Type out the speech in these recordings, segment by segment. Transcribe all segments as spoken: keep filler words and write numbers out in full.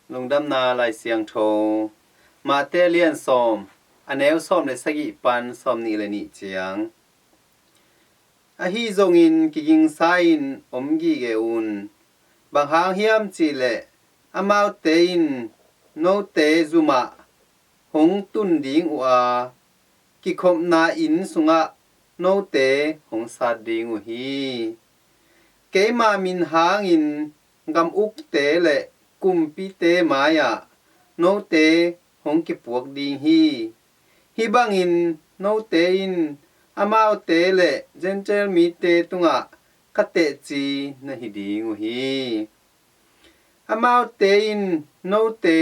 Lungdamna Lai Siangtho, Mate lian sawm, a neu sawm le sagih pan sawm nih le nih ciang. Ahi zongin kigingsa in om gige un. Bang hang hiam cihleh, amaute in note zumah hong tun ding uh a, kikhopna inn sungah note hong sat ding uh hi. Keima min hangin gam ukte le kumpite mai-ah note hong kipuak ding hi. Hih bangin note in amaute le Gentile mite tungah ka teci na hi ding uh hi. Amaute in note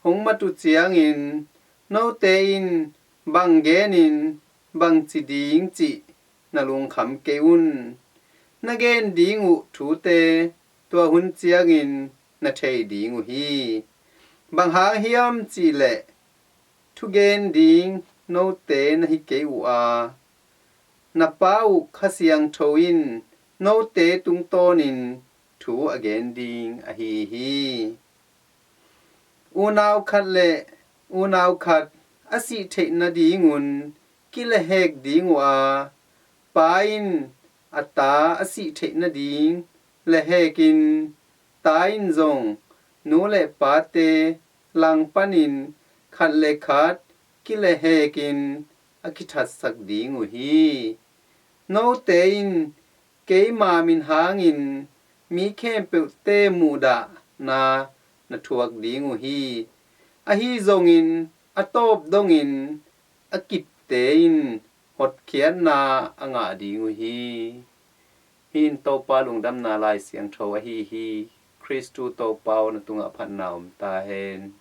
hong mat uh ciangin, note in bang genin bang ci ding cih na lungkham kei un. Na gen ding uh thute tua hun ciangin na thei ding uh hi. Bang hang hiam cihleh, thugen ding note na hi kei uh a, na Pa uh Kha Siangtho in note tungtawnin thu a gen ding ahi hi. Unau khat le unau khat a sih theih nadingun kilehek ding uh a, pa in a ta a sih theih nading lehekin, ta in zong nu le pate langpanin khat le khat kilehekin a kithatsak ding uh hi. Note in keima min hangin mi khempeuhte muhdahna na thuak ding uh hi. Ahi zongin a tawp dongin a kipte in hotkhiatna a ngah ding uh hi. Hih in Topa Lungdamna Lai Siangtho ahi hi. Khristu Topa aw, na tungah phatna om ta hen.